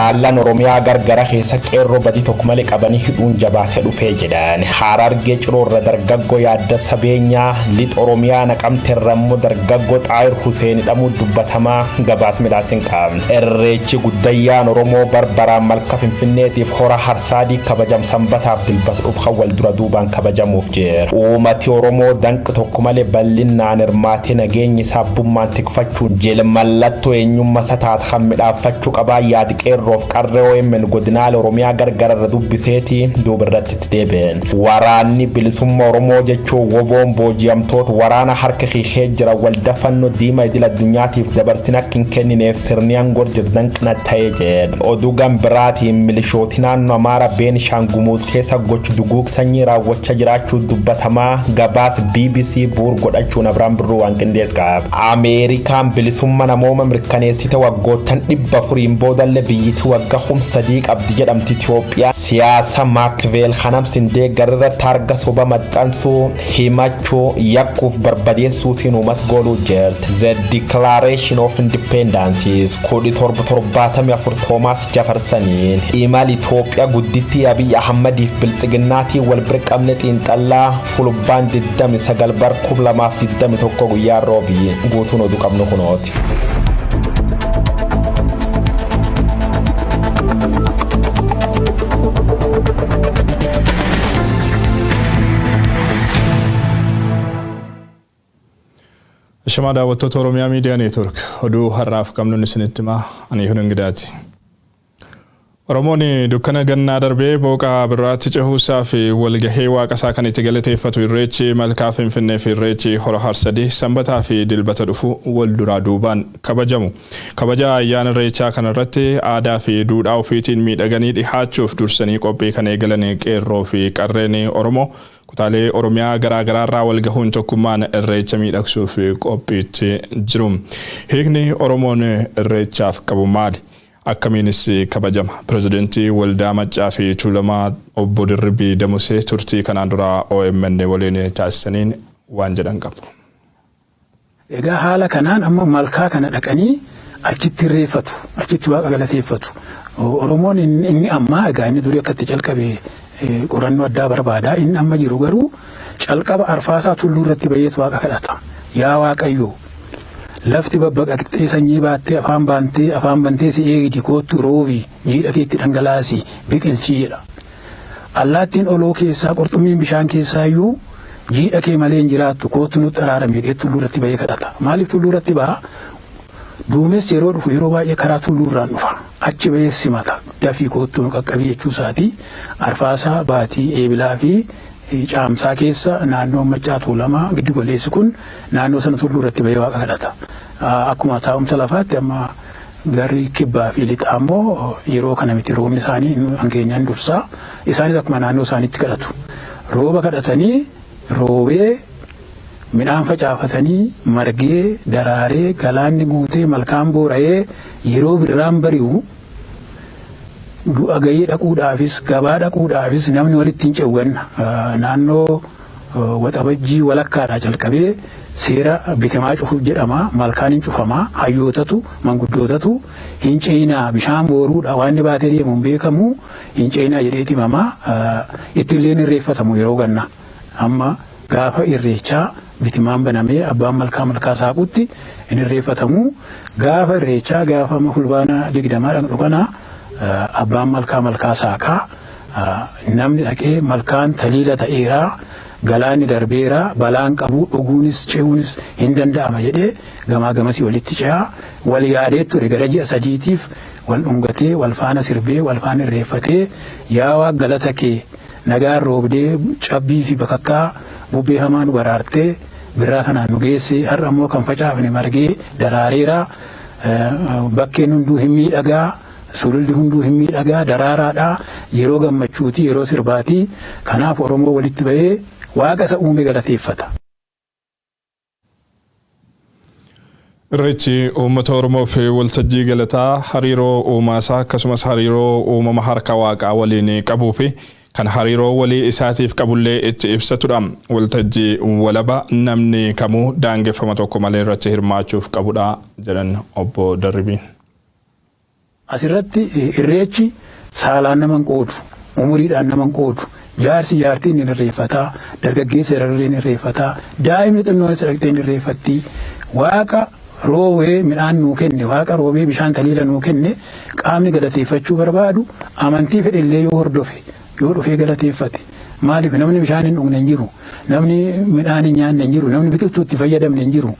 Magaalaan Oromiyaa gargara keessa qeerroo badii tokko malee qabanii hidhuun jabaatee dhufee jedhan. Harargee Ciroorra dargaggoo Yaaddassa Beenyaa, Lixa Oromiyaa Naqamteerra immoo dargaggoo Xaayir Huseen hidhamuu dubbatamaa gabaas midhaas hin qabne. Irreechi guddayyaan Oromoo barbaraan malka Finfinneetiif hora Harsaadii kabajam sanbataaf dilbata dhufu kan wal dura duubaan kabajamuuf jira. Uummati Oromoo danqi tokko malee bal'inaan hirmaatee nageenya isaa abbummaan tikfachuun jila mallattoo eenyummaa isaa taate kan midhaafachuu qabaa yaadi qeerroof qarree OMN godinaalee Oromiyaa gargara irra dubbiseeti duuba irratti itti deebi'een. Waraanni bilisummaa Oromoo jechuun woboon booji'amtoota waraana harka hiikee jira waldaa fannoo diimaa idil addunyaatiif dabarsin akka hin kennineef sirni aangoo jirdan qina ta'ee jedha. Oduu gambiraatiin milishooti naannoo Amaaraa Beenishaangul Gumuz keessa gochi duguug sanyii raawwachaa jiraachuu dubbatamaa gabaas BBC bu'uur godhachuun Abiraan Birruu waan qindees qaba. Ameerikaan bilisummaa namooma mirkaneessite waggoottan 400 boodallee biyyittii waggaa 3000 qabdi jedhamti Itoophiyaa. Siyaasa Maakveel Hanamsin deeggarra taarga soba maxxansuu himachuu yakkuuf barbadeessuutiin uummata gooluu jirti. The Declaration of Independence 1774 Toomaas Jafarsaniin imala Itoophiyaa guddittii Abiy Ahmadiif biltsiginnaatiin wal bira qabne xiinxallaa fulbaan 29 bar 2021 guyyaa roobii guutuun oduu qabnu kunooti. Shamaa daawwattoota Oromiyaa Miidiyaa Neetwork oduu har'aaf qabnuun isinitti himaa ani Ihun Ingidaati. Oromoon dukkana gannaa darbee booqa birraatti cehuusaa fi walgahee waaqa isaa kan itti galateeffatu Irreechi malkaa Finfinnee fi Irreechi hora Harsadii sanbataa fi dilbata dhufu wal duraa duubaan kabajamu. Kabaja ayyaana Irreechaa kanarratti aadaa fi duudhaa ofiitiin miidhaganii dhihaachuuf dursanii qophii kan eegalan qeerroo fi qarreen Oromoo kutaalee Oromiyaa garaa garaarraa wal gahuun tokkummaan Irreecha miidhagsuuf qophiitti jiru. Hiikni Oromoon Irreechaaf qabu maali? Akkamiinis kabajama? Pirezidentii Waldaa Maccaa fi Tuulamaa Obbo Dirribii Damusee turtii kanaan dura OMN waliin taasisaniin waan jedhan qabu. Egaa haala kanaan amma malkaa kana dhaqanii achitti irreeffatu, achitti waaqa galateeffatu. Oromoon inni ammaa egaa inni durii akkatti calqabe qorannoo addaa barbaada. Inni amma jiru garuu calqaba arfaasaa tulluu irratti bayeet waaqa kadhata. Yaa Waaqayyo lafti babbaqaqxee sanyii baattee afaan baantee afaan bantee si eegdi koottu roobi jiidha keetti dhangalaasi biqilchii jedha. Allaattiin oloo keessaa qurxummiin bishaan keessaa iyyuu jiidha kee malee hin jiraattu koottu nutti araarami jedhee tulluu irratti bahee kadhata. Maaliif tulluu irratti baha? Duumessi yeroo dhufu yeroo baay'ee karaa tulluu irraan dhufa. Achi bahee simata. Dafii koottu nu qaqqabii jechuu isaati. Arfaasaa baatii eebilaa fi caamsaa keessa naannoon Maccaa Tuulamaa giddu galeessi kun naannoo sana tulluu irratti bahee waaqa kadhata. Akkuma taa'umsa lafaatti amma garri kibbaa fi lixaa immoo yeroo kana miti roobni isaanii hangeenyaan dursaa isaanis akkuma naannoo isaaniitti kadhatu. Rooba kadhatanii roobee midhaan facaafatanii margee daraaree galaanni guutee malkaan boora'ee yeroo birraan bari'u du'a gahii dhaquudhaafis gabaa dhaquudhaafis namni walitti hin ce'u ganna. Naannoo waxabajjii walakkaadhaa jalqabee seera bitimaa cufuuf jedhama. Malkaan hin cufamaa. Hayyootatu manguddootatu hin ce'inaa bishaan booruudha waan inni baatee deemu hin beekamu hin ce'inaa jedheeti himama. Ittillee hin irreeffatamu yeroo ganna. Amma gaafa irreechaa bitimaan banamee abbaan malkaa malkaa saaqutti hin irreeffatamu. Gaafa irreechaa gaafa fulbaana 20 dhaqnu kana abbaan malkaa malkaa saaqaa namni dhaqee malkaan taliila ta'eeraa galaanni darbeera balaan qabu dhuguunis ce'uunis hin danda'ama jedhee gamaa gamasii walitti ce'aa wal yaadee ture gara ji'a sadiitiif wal dhungatee wal faana sirbee wal faana irreeffatee yaa waaq galata kee nagaan roobdee cabbii fi bakakkaa bubbee hamaa nu baraartee birraa kanaan nu geesse har'a immoo kan facaafne margee daraareera bakkeen hunduu hin miidhagaa sululli hunduu hin miidhagaa daraaraadha yeroo gammachuuti yeroo sirbaati kanaaf Oromoo walitti bahee waaqa isa uume galateeffata. Irreechi uummata Oromoof waltajjii galataa hariiroo uumaasaa akkasumas hariiroo uumama harka waaqaa waliin qabuu fi kan hariiroo walii isaatiif qabullee itti ibsatudha. Waltajjii walaba namni kamuu daangeffama tokko malee irratti hirmaachuuf qabudha jedhan obbo Darribiin. Asirratti irreechi saalaan nama hin qoodu, umuriidhaan nama hin qoodu. Jaarsi jaartiin hin irreeffataa, dargaggeessi dararreen irreeffataa, daa'imni xinnoonis dhaqxee hin irreeffatti. Waaqa roobee midhaan nuu kenne, waaqa roobee bishaan taliila nuu kenne, qaamni galateeffachuu barbaadu amantii fedhellee yoo hordofe, yoo dhufee galateeffate. Maaliif namni bishaan hin dhugne hin jiru, namni midhaan hin nyaanne hin jiru, namni biqiltuu itti fayyadamne hin jiru.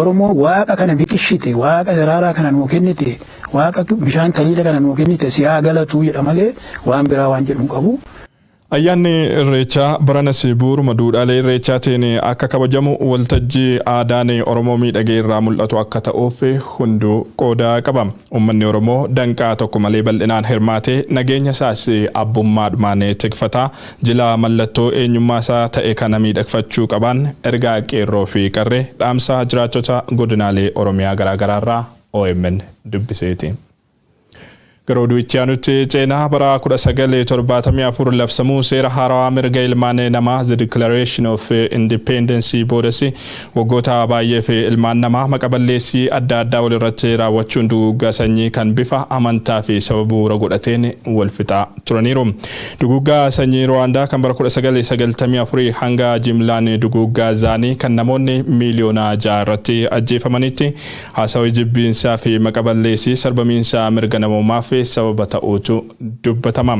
Oromoo waaqa kana biqilchite, waaqa daraaraa kana nuu kennite, waaqa bishaan taliila kana nuu kennite, si haa galatuu jedha malee waan biraa waan jedhu hin qabu. Ayyaanni Irreechaa baranas bu'uuruma duudhaalee Irreechaatiin akka kabajamu, waltajjii aadaan Oromoo miidhagee irraa mul'atu akka ta'uuf hunduu qooda qaba. Uummanni Oromoo danqaa tokko malee bal'inaan hirmaatee nageenya isaas abbummaadhumaan tikfataa jila mallattoo eenyummaa isaa ta'e kana miidhagfachuu qabaan ergaa qeerroo fi qarree dhaamsa jiraattota godinaalee Oromiyaa garaagaraarraa OMN dubbiseeti. Gara oduu itti aanutti ceenaa. Bara 1974 labsamuu seera haarawaa mirga ilmaan namaa, The Declaration of Independence, boodas waggoota baay'eef ilmaan namaa maqa balleessii adda addaa walirratti raawwachuun duguuggaa sanyii kan bifa amantaa fi saba bu'uura godhateen wal fixaa turaniiru. Duguuggaa sanyii Ruwaandaa kan bara 1994 hanga jimlaan duguuggaa zaanii kan namoonni miiliyoona 6 irratti ajjeefamanitti haasawii jibbiinsaa fi maqa balleessii sarbamiinsa mirga namoomaaf sababa ta'uutu dubbatama.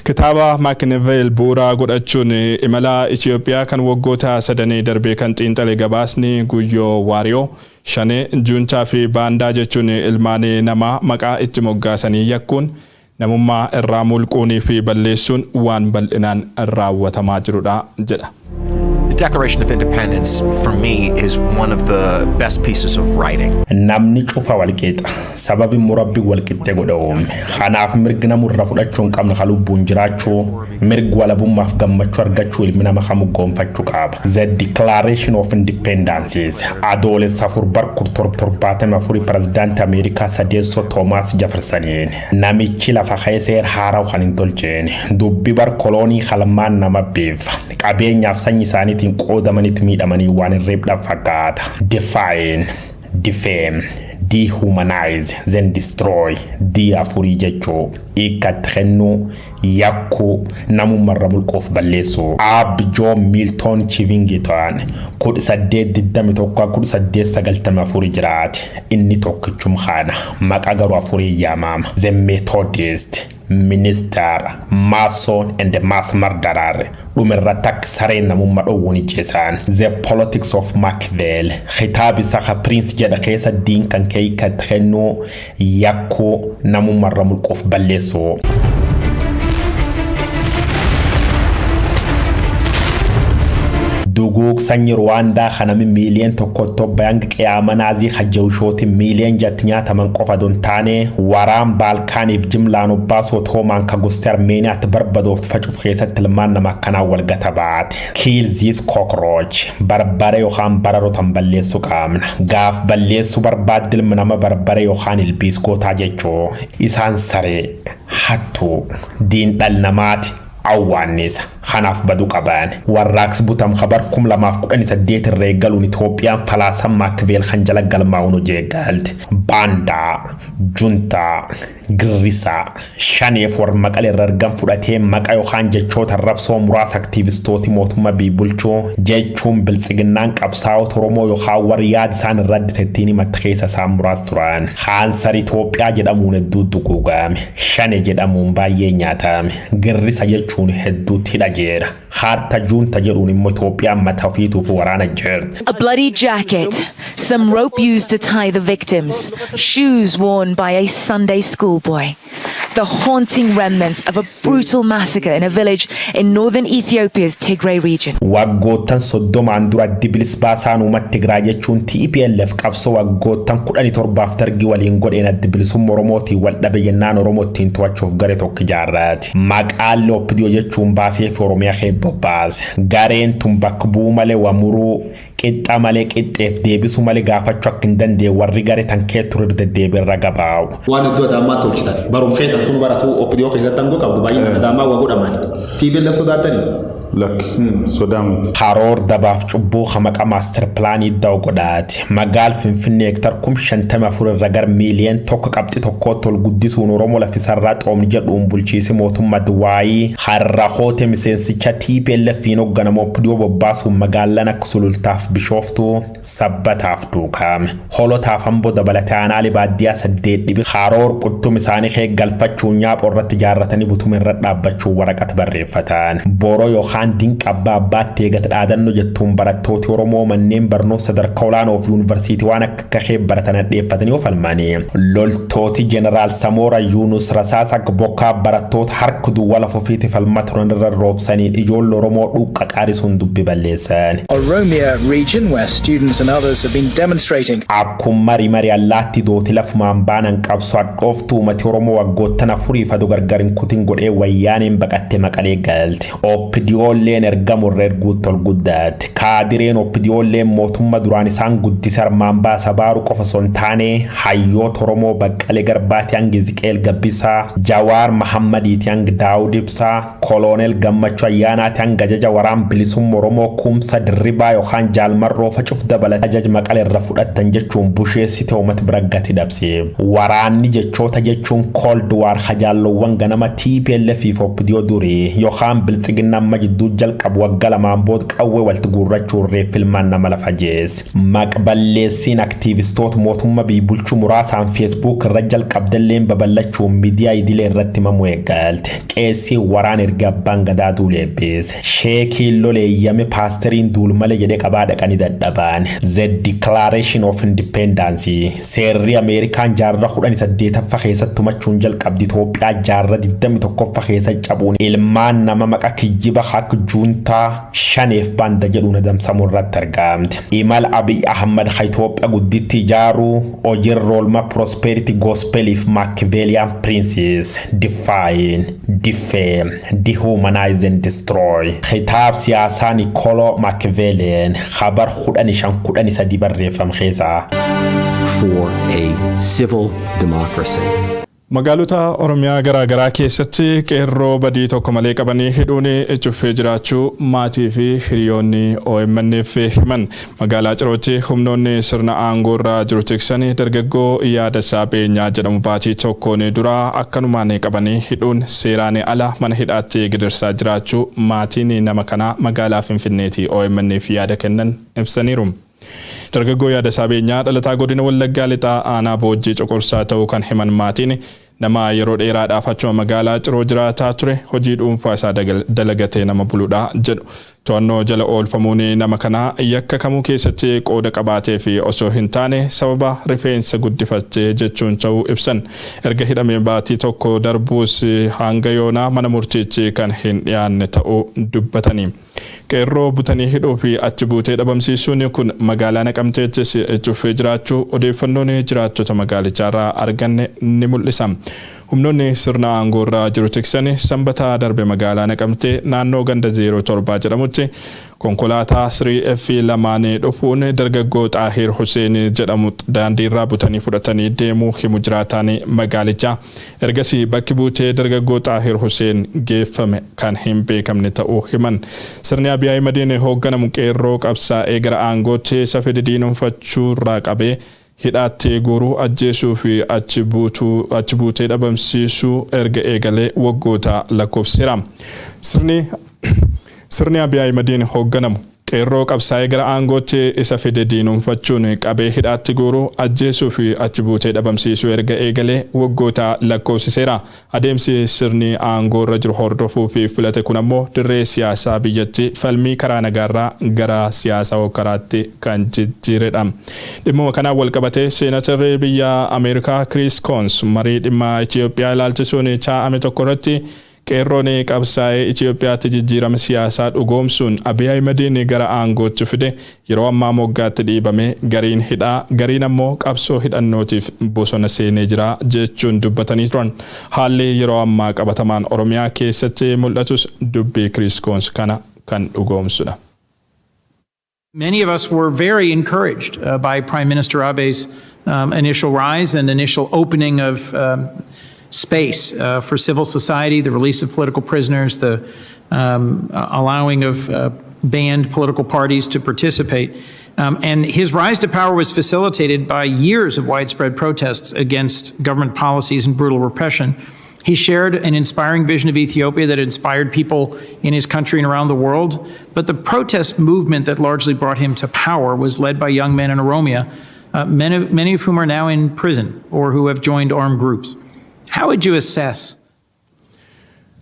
Kitaaba Machiavelli bu'uura godhachuun imala Itoophiyaa kan waggoota sadanii darbee kan xiinxale gabaasni Guyyoo Waariyoo, shanee, juuntaa fi baandaa jechuun ilmaan namaa maqaa itti moggaasanii yakkuun namummaa irraa mulquunii fi balleessuun waan bal'inaan raawwatamaa jirudha jedha. The Declaration of Independence, for me, is one of the best pieces of writing. Namni cufa walqixa. Sababi murabbi walqixxe godha uume. Kanaaf mirgi namurra fudhachuu hin qabne kan lubbuun jiraachuu, mirgi walabummaaf gammachuu argachuu ilmi nama kamuu gonfachuu qaba. The Declaration of Independence, Adoolessa 4 bar 1774, pirezidaantii Ameerikaa sadeessoo Toomaas Jeffersoniin, namichi lafa ka'ee seera haaraa kan hin tolcheen dubbi bar koloonii kalmaan nama beefa qabeenyaaf sanyii isaaniitiin qoodamanitti miidhamanii waan hin fakkaata. Define, defame, dehumanize, then destroy. D afurii jechuu hiikkatti kennuu, yakkuu, namummarra mulquuf balleessuu. Aab Joon Miiltoon Chivingiton 1821 1894 jiraate. Inni tokkichum kana maqaa garuu afurii yaamama. The Methodist Minister, Mason and Mass Murderer, dhumirratti akka sareen namummaa dhowwuun ijjeesaan. The Politics of Machiavelli, kitaaba isa ka Prince jedha keessa diin kan kee hiikkatti kennuu, yakkuu, namummarra mulquuf balleessuu. Duguug sanyii Ruwaandaa kanami miiliyoon 1.7 hanga qiyaama naazii hajjawshooti miiliyoon 6 nyaataman qofa don taane, waraan Baalkaaniif jimlaan obbaasoo Otoomaan ka gosti Armeeniyaatti barbadooft facuuf keessatti ilmaan nama akkanaa wal gata baate. Kill this cockroach, barbare yookaan bararotan balleessuu qabna. Gaaf balleessuu barbaadde ilmi nama barbare yookaan ilbiis gootaa jechuu. Isaan saree hattuu diin dhal namaati, awwaannisa, kanaaf badu qaban. Warraaqsi butam kabar 2018 irra eegaluun Itoophiyaan falaasan Machiavelli kan jala galmaa'uun hojii eegalte. Baandaa, juntaa, girrisaa, shaneef warra maqal irra argan fudhatee maqa yookaan jechoota arrabsoo muraasa aktiivistooti mootummaa bulchuu jechuun biltsiginnaan qabsaa'ota Oromoo yookaan warri yaada isaan irra addite ittiin himatte keessa isaan muraasa turan. Kaansar Itoophiyaa jedhamuun hedduu duguugame. Shane jedhamuun baay'ee nyaatame. Girrisa jechuun hedduutti hidha jeera. Haarta juunta jedhuun immoo Itoophiyaan mataa ofiituuf waraana jirti. A bloody jacket, some rope used to tie the victims, shoes worn by a Sunday schoolboy. The haunting remnants of a brutal massacre in a village in northern Ethiopia's Tigray region. Waggoottan 30n dura Dibilis baasaan uummata Tigraay jechuun TPLF qabsoo waggoottan 17f dargii waliin godheen addi bilisummaa Oromootiin wal dhabe jennaan Oromoo ittiin to'achuuf garee tokko ijaarraati. Maqaan Loopidiyoo jechuun baasee fi Oromiyaa kee bobbaase. Gareen tun bakka bu'uu malee wamuruu qixxa malee qixxeef deebisuu malee gaafachuu akka hin dandeenye warri garee tan kee turir deddeebiirra gabaa'u. Waan iddoo adaamaa tolchitan barum keessan sun baratu OPDO keessatti aangoo qabdu baay'inaan adaamaa waa godhaman. TPLF sodaatanii. Lakki, sodaa miti. Karoor dabaaf cubbuu hamaqa master planii da'u godhaati. Magaal Finfinnee hektar 54,000 irra gar miiliyoon 1.1tti ol guddisuun Oromoo lafisarraa xoomni jedhuun bulchiisi mootummaa Duwaayii har'a hoote miseensicha TPLF'n hoogganamu OPDO bobbaasuun magaalaan akka Sulultaaf, Bishooftuu, Sabbataaf, Duukaame. Holotaaf Amboo dabalatee aanaalee baadiyyaa saddeet dhibi karoor quttum isaanii kee galfachuun nyaapha irratti ijaarratanii butuma irra dhaabbachuun waraqata barreeffatan. Boroo yookaan dinqa abbaa abbaatti eegata dhaadannoo jettuun barattooti Oromoo manneen barnoota sadarkaa olaanoo fi yuunivarsiitii waan akka kakee baratan hadheeffatanii of falmanii. Loltooti Jeneraal Samoora Yuunus rasaasa akka bokkaa barattoota harka duwwaa lafa ofiitti falmaa turan irra roobsanii ijoollee Oromoo dhuuqa qaarisuun dubbi balleessan. Oromia region, where students and others have been demonstrating. Akkuma marii marii allaatti dooti lafumaan baanan qabsoo hadhooftuu uummati Oromoo waggoottan afuriif adu gargar hin kutin godhee wayyaaneen baqattee Maqalee galte. OPDOlleen ergamu irra erguutti ol guddaate. Kaadireen OPDOlleen mootummaa duraan isaan guddise armaan baasa baaru qofa osoo hin taane, hayyoota Oromoo Baqqalee Garbaati hangi Ziqeel Gabbisaa, Jawaar Mahammadiiti hangi Daawud Ibsaa, Koloneel Gammachuu Ayyaanaati hanga ajaja waraan bilisummaa Oromoo Kumsa Dirribaa yookaan Jaalmarroo facuuf dabalata ajaja Maqalee irra fudhattan jechuun busheessite uummata bira gati dhabse. Waraanni jechoota jechuun Cold War hajaallowwan ganama TPLF fi OPDO durii yookaan bilxiginna amma jidduu jalqabu waggaa 2n booda qawwee walitti guurrachuun reeffilmaan nama lafa jeesse. Maqballeessiin aktiivistoota mootummaa biyya bulchuu muraasaan Facebook irra jalqabdalleen babal'achuun miidiyaa idilee irratti himamuu eegalte. Qeessii waraan erga abbaan gadaa duuleebbeesse. Sheekiin loleeyyame paasteriin duul malee jedhee qabaa dhaqanii dadhaban. The Declaration of Independence, seerri Ameerikaan jaarraa 18ffaa keessatti tumachuun jalqabdi, Itoophiyaa jaarraa 21ffaa keessa cabuun ilmaan nama maqa kijjiba akka juuntaa shaneef baanda jedhuun adamsamuu irratti argamte. Imala Abiy Ahmad ha Itoophiyaa gudditti ijaaruu hojiirra oolmaa Prosperity Gospeliif Machiavellian Principles, Define, Defame, Dehumanize and Destroy. Kitaab siyaasaa Niccolo Machiavellian khabar 1513 barreeffame keessaa. For a civil democracy. Magaalota Oromiyaa garaa garaa keessatti qeerroo badii tokko malee qabanii hidhuun cuffee jiraachuu maatii fi hiriyoonni OMN'f himan. Magaalaa Cirootti humnoonni sirna aangoo irra jiru tiksan dargaggoo Yaadasaa Beenyaa jedhamu baatii tokkoon dura akkanumaan qabanii hidhuun seeraan ala mana hidhaatti gidirsaa jiraachuu maatiin nama kanaa magaalaa Finfinneetii OMN'f yaada kennan ibsaniiru. Dargaggoo Yaadasaa Beenyaa dhalataa godina Wallaggaa Lixaa aanaa Boojjii Coqorsaa ta'uu kan himan maatiin, nama yeroo dheeraadhaaf achuma magaalaa Ciroo jiraataa ture, hojii dhuunfaa isaa dalagatee nama buludha jedhu. To'annoo jala oolfamuun nama kanaa yakka kamuu keessatti qooda qabaatee fi osoo hin taane sababa rifeensa guddifattee jechuun ta'uu ibsan. Erga hidhamee baatii tokko darbuus hanga yoonaa mana murtiichi kan hin dhiyaanne ta'uu dubbatanii. Qeerroo butanii hidhuu fi achi buutee dhabamsiisuun kun magaalaa Naqamteettis cuffee jiraachuu odeeffannoon jiraattota magaalichaarraa arganne ni mul'isa. Humnoonni sirna aangoo irra jiru tiksan sanbata darbe magaalaa Naqamtee naannoo ganda 07 jedhamutti konkolaataa 3F lamaan dhufuun dargaggoo Xaahir Hussein jedhamu daandiirraa butanii fudhatanii deemuu himu jiraataan magaalichaa. Ergasii bakki buutee dargaggoo Xaahir Hussein geeffame kan hin beekamne ta'uu himan. Sirni Abiy Ahimadiin hoogganamu qeerroo qabsaa'ee gara aangootti isa fide diinonfachuurraa qabee hidhaatti guuruu, ajjeesuu fi achi buutee dhabamsiisuu erga eegalee waggoota lakkoofseera. Sirni Abiy Ahimadiin hoogganamu qeerroo qabsaa'ee gara aangootti isa fide diinonfachuun qabee hidhaatti guuruu, ajjeesuu fi achi buutee dhabamsiisuu erga eegalee waggoota lakkoofsiseera. Adeemsi sirni aangoo irra jiru hordofuu fi filate kun ammoo dirree siyaasaa biyyattii falmii karaa nagaarraa gara siyaasa hokkaraatti kan jijjiiredha. Dhimma kanaan wal qabatee seenatarri biyya Ameerikaa Chris Coons marii dhimma Itoophiyaa ilaalchisuun taa'ame tokko irratti, qeerroon qabsaa'ee Itoophiyaatti jijjiirama siyaasaa dhugoomsuun Abiy Ahimadiin gara aangootti fide yeroo ammaa moggaatti dhiibamee, gariin hidhaa, gariin ammoo qabsoo hidhannootiif bosona seenee jira jechuun dubbatanii turan. Haalli yeroo ammaa qabatamaan Oromiyaa keessatti mul'atus dubbii Chris Coons kana kan dhugoomsudha. Many of us were very encouraged by Prime Minister Abe's initial rise and initial opening of space for civil society, the release of political prisoners, the allowing of banned political parties to participate. And his rise to power was facilitated by years of widespread protests against government policies and brutal repression. He shared an inspiring vision of Ethiopia that inspired people in his country and around the world. But the protest movement that largely brought him to power was led by young men in Oromia, many of whom are now in prison or who have joined armed groups. How would you assess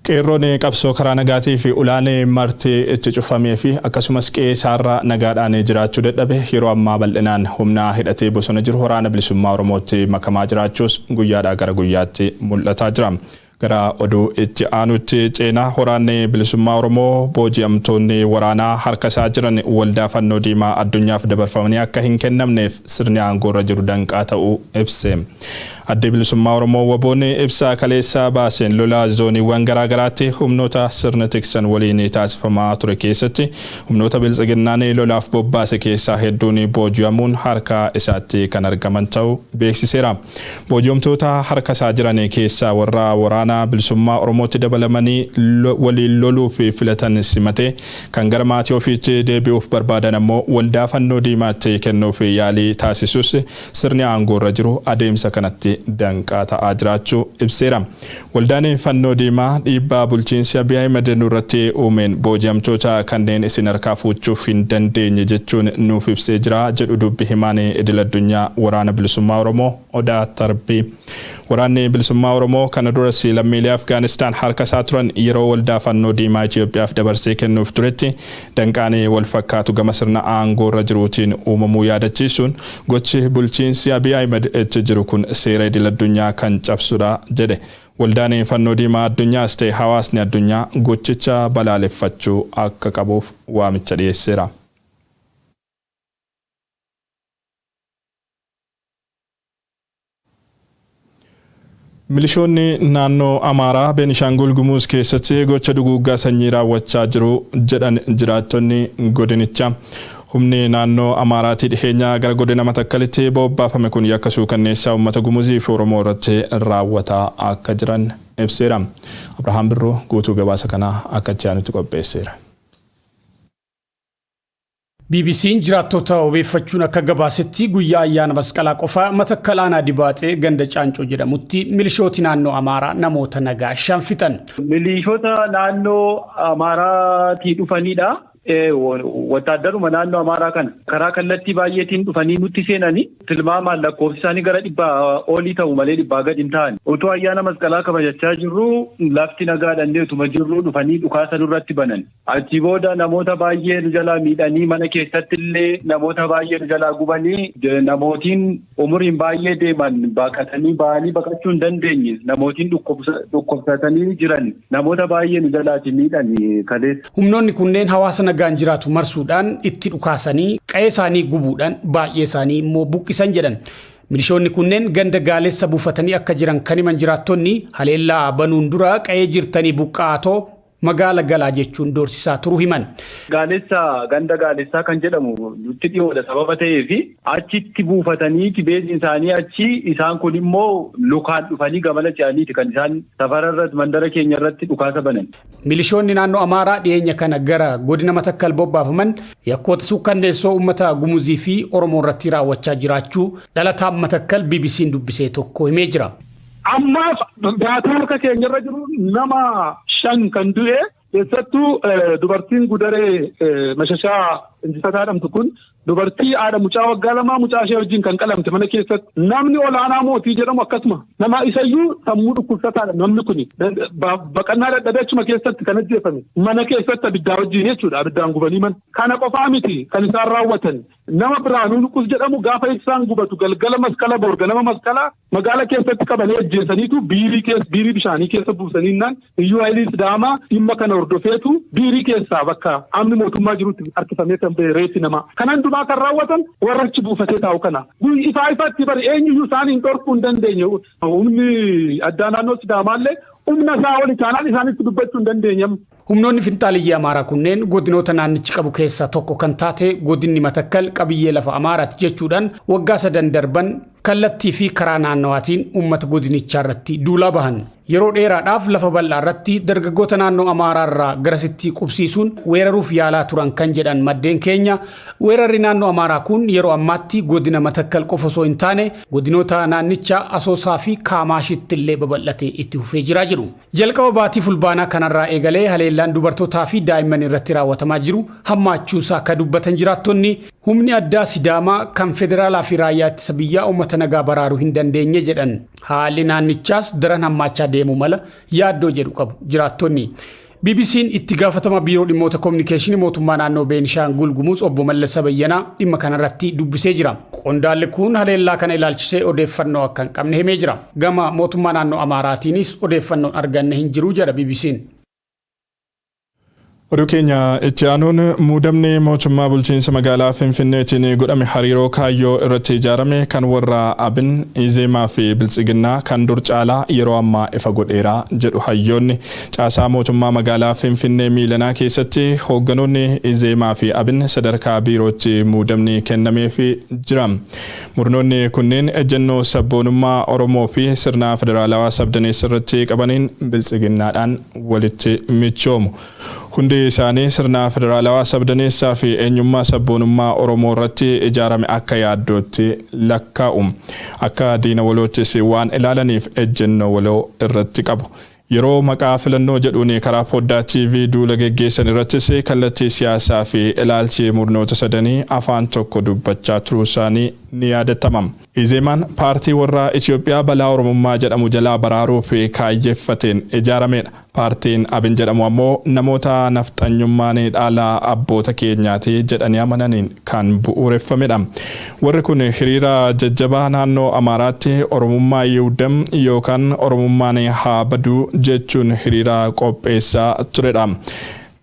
Qeerroon qabsoo karaa nagaatii fi ulaan marti itti cufamee fi akkasumas qe'ee isaarra nagaadhaan jiraachuu dadhabe yeroo ammaa bal'inaan humna hidhatee bosona jiru Waraana Bilisummaa Oromootti makamaa jiraachuus guyyaadhaa gara guyyaatti mul'ataa jira. Gara oduu itti aanutti ceenaa. Waraanni Bilisummaa Oromoo booji'amtoonni waraanaa harka isaa jiran Waldaa Fannoo Diimaa Addunyaaf dabarfamanii akka hin kennamneef sirni aangoorra jiru danqaa ta'uu ibse. Addi Bilisummaa Oromoo WBOn ibsa kaleessaa baaseen lola zooniiwwan garaagaraatti humnoota sirna tiksan waliin taasifamaa ture keessatti humnoota biltsiginnaan lolaaf bobbaase keessaa hedduun booji'amuun harka isaatti kan argaman ta'uu beeksiseera. Booji'amtoota harka isaa jiran keessaa warra Waraana Bilisummaa Oromootti dabalamanii waliin loluuf filatan simatee, kan gara maatii ofiitti deebi'uuf barbaadan ammoo Waldaa Fannoo Diimaatti kennuuf yaalii taasisus sirni aangoorra jiru adeemsa kanatti danqaa ta'aa jiraachuu ibseera. Waldaan Fannoo Diimaa dhiibbaa bulchiinsi Abiy Ahmed nurratti uumeen booji'amtoota kanneen isin harkaa fuuchuuf hin dandeenye jechuun nuuf ibsee jira jedhu dubbi himaan idil addunyaa Waraana Bilisummaa Oromoo Odaa Tarbii. Waraanni Bilisummaa Oromoo kana duras lammiilee Afgaanistaan harka isaa turan yeroo Waldaa Fannoo Diimaa Itoophiyaaf dabarsee kennuuf turetti danqaan wal fakkaatu gama sirna aangoorra jiruutiin uumamuu yaadachiisuun, gochi bulchiinsi Abiy Ahmed itti jiru kun seera idil addunyaa kan cabsudha jedhe. Waldaan Fannoo Diimaa Addunyaas ta'e hawaasni addunyaa gochicha balaaleffachuu akka qabuuf waamicha dhiyeesseera. Milishoonni naannoo Amaaraa Beenishaangul Gumuz keessatti gocha duguuggaa sanyii raawwachaa jiru jedhan jiraattonni godinichaa. Humni naannoo Amaaraatii dhiheenya gara godina Matakkalitti bobbaafame kun yakka suukanneessaa uummata Gumuzii fi Oromoo irratti raawwataa akka jiran ibseera. Abrahaam Birruu guutuu gabaasa kanaa akka itti aanutti qopheesseera. BBC'n jiraattota obeeffachuun akka gabaasetti, guyyaa ayyaana Masqalaa qofa Matakkal aanaa Dibaaxee ganda Caancoo jedhamutti milishooti naannoo Amaaraa namoota nagaa shan fixan. Milishoota naannoo Amaaraatii dhufanidha. Wattaaddaruma naannoo Amaaraa kana karaa kallattii baay'eetiin dhufanii nutti seenanii, tilmaamaan lakkoofsi isaanii gara 100 olii ta'u malee 100 gadi hin ta'an. Utuu ayyaana Masqalaa kabajachaa jirru, lafti nagaadhaan utuma jirru, dhufanii dhukaasa nurratti banan. Achi booda namoota baay'ee nu jalaa miidhanii, mana keessatti illee namoota baay'ee nu jalaa gubanii, namootiin umuriin baay'ee deeman baqatanii ba'anii baqachuu hin dandeenye, namootiin dhukkubsatanii jiran, namoota baay'ee nu jalaati miidhanii kaleessa. Humnoonni kunneen hawaasa nagaan jiraatu marsuudhaan itti dhukaasanii, qe'ee isaanii gubuudhaan, baay'ee isaanii immoo buqqisan jedhan. Milishoonni kunneen ganda Gaalessa buufatanii akka jiran kan himan jiraattonni, haleellaa banuun dura qe'ee jirtanii buqqaatoo magaala galaa jechuun doorsisaa turuu himan. Gaalessa, ganda Gaalessaa kan jedhamu nutti dhiyoodha sababa ta'eef achitti buufatanii beezii isaanii achi. Isaan kun immoo lukaan dhufanii gamana ce'aniiti kan isaan safara irratti, mandara keenya irratti dhukaasa banan. Milishoonni naannoo Amaaraa dhiyeenya kana gara godina Matakkal bobbaafaman yakkoota suukkanneessoo uummata Gumuzii fi Oromoo irratti raawwachaa jiraachuu dhalataan Matakkal BBC'n dubbisee tokko himee jira. Ammaaf daataa harka keenyarra jiru nama shan kan du'e, keessattuu dubartiin Gudaree Mashashaa Injifataa jedhamtu kun dubartii haadha mucaa waggaa 2 mucaa ishee wajjin kan qalamte mana keessatti. Namni Olaanaa Mootii jedhamu akkasuma nama isayyuu sammuu dhukkubsataadha. Namni kuni baqannaa dadhabee achuma keessatti kan ajjeefame, mana keessatti abiddaa wajjin jechuudha, abiddaan gubanii mana. Kana qofaa miti kan isaan raawwatan. Nama Biraanuu Nuqus jedhamu gaafa ibsaan gubatu galgala Masqala boor ganama Masqalaa magaala keessatti qabanii ajjeesaniitu biirii keessa, biirii bishaanii keessa buusaniinnaan iyyuu haayilii Sidaamaa dhimma kana hordofeetu biirii keessaa bakka amni mootummaa jirutti harkifamee kan ba'e reeffi namaa. Kanan dumaa kan raawwatan warra achi buufatee taa'u kana. Ifaa ifatti bari eenyuyyuu isaanii hin dhorkuu hin dandeenye. Humni addaa naannoo Sidaamaallee humna isaa oli taanaan isaanitti dubbachuu hin dandeenye. Humnoonni finxaaliyyii Amaaraa kunneen godinoota naannichi qabu keessaa tokko kan taate godinni Matakkal qabiyyee lafa Amaaraati jechuudhaan waggaa 3 darban kallattii fi karaa naannawaatiin uummata godinichaa irratti duulaa bahan. Yeroo dheeraadhaaf lafa bal'aa irratti dargaggoota naannoo Amaaraa irraa garasitti qubsiisuun weeraruuf yaalaa turan kan jedhan maddeen keenya, weerarri naannoo Amaaraa kun yeroo ammaatti godina Matakkal qofa osoo hin taane godinoota naannichaa Asoosaa fi Kaamaashitti illee babal'atee itti fufee jira jedhu. Jalqaba baatii Fulbaanaa kanarraa eegalee haleellaan dubartootaa fi daa'imman irratti raawwatamaa jiru hammaachuusaa akka dubbatan jiraattonni, humni addaa Sidaamaa kan federaalaa fi raayyaa ittisa biyyaa uummata nagaa baraaruu hin dandeenye jedhan. Haalli naannichaas daran hammaachaa deemuu mala yaaddoo jedhu qabu jiraattonni. BBC'n itti gaafatama biiroo dhimmoota kominikeeshinii mootummaa naannoo Beenishaangul Gumuz obbo Mallasa Bayyanaa dhimma kanarratti dubbisee jira. Qondaalli kun haleellaa kana ilaalchisee odeeffannoo akka hin qabne himee jira. Gama mootummaa naannoo Amaaraatiinis odeeffannoon arganne hin jiru jedha BBC'n. Oduu keenya itti aanuun, muudamni mootummaa bulchiinsa magaalaa Finfinneetiin godhame hariiroo kaayyoo irratti ijaarame kan warra Abin, Izeemaa fi Biltsiginnaa kan dur caalaa yeroo ammaa ifa godheera jedhu hayyoonni. Caasaa mootummaa magaalaa Finfinnee miilanaa keessatti hoogganoonni Izeemaa fi Abin sadarkaa biirootti muudamni kennameefii jira. Murnoonni kunneen ejjennoo sabboonummaa Oromoo fi sirna federaalawaa sabdaneessa irratti qabaniin Biltsiginnaadhaan walitti michoomu. Hundi isaanii sirna federaalawaa sabdaneessaa fi eenyummaa sabboonummaa Oromoo irratti ijaarame akka yaaddootti lakkaa'u. Akka diina waloottis waan ilaalaniif ejjennoo waloo irratti qabu. Yeroo maqaa filannoo jedhuun karaa foddaa TV duula geggeessan irrattis kallattii siyaasaa fi ilaalchi murnoota sadanii afaan tokko dubbachaa turuu isaanii ni yaadatama. Izeemaan paartii warra Itoophiyaa balaa Oromummaa jedhamu jalaa baraaruuf kaayyeffateen ijaaramedha. Paartiin Abin jedhamu ammoo namoota nafxanyummaan dhaala abboota keenyaati jedhanii amananiin kan bu'uureffamedha. Warri kun hiriira jajjabaa naannoo Amaaraatti Oromummaa Yiwdam yookaan Oromummaan haa baduu jechuun hiriira qopheessaa turedha.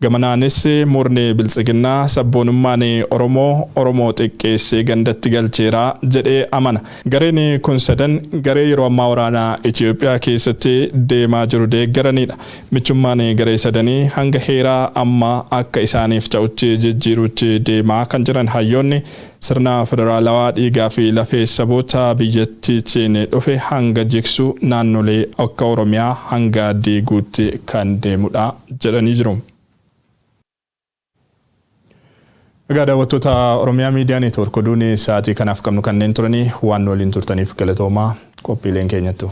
Gamanaanis murni Biltsiginnaa sabboonummaan Oromoo Oromoo xiqqeessee gandatti galcheera jedhee amana. Gareen kun sadan garee yeroo ammaa waraanaa Itoophiyaa keessatti deemaa jiru deeggaranidha. Michummaan garee sadanii hanga heeraa ammaa akka isaaniif ta'utti jijjiiruutti deemaa kan jiran hayyoonni, sirna federaalawaa dhiigaa fi lafee saboota biyyattiitiin dhufe hanga jigsu, naannolee akka Oromiyaa hanga diiguutti kan deemudha jedhanii jiru. Egaa daawwattoota Oromiyaa Miidiyaa Neetwoork, oduun sa'aatii kanaaf qabnu kanneen turanii. Waan waliin turtaniif galatoomaa. Qophiileen keenyatti.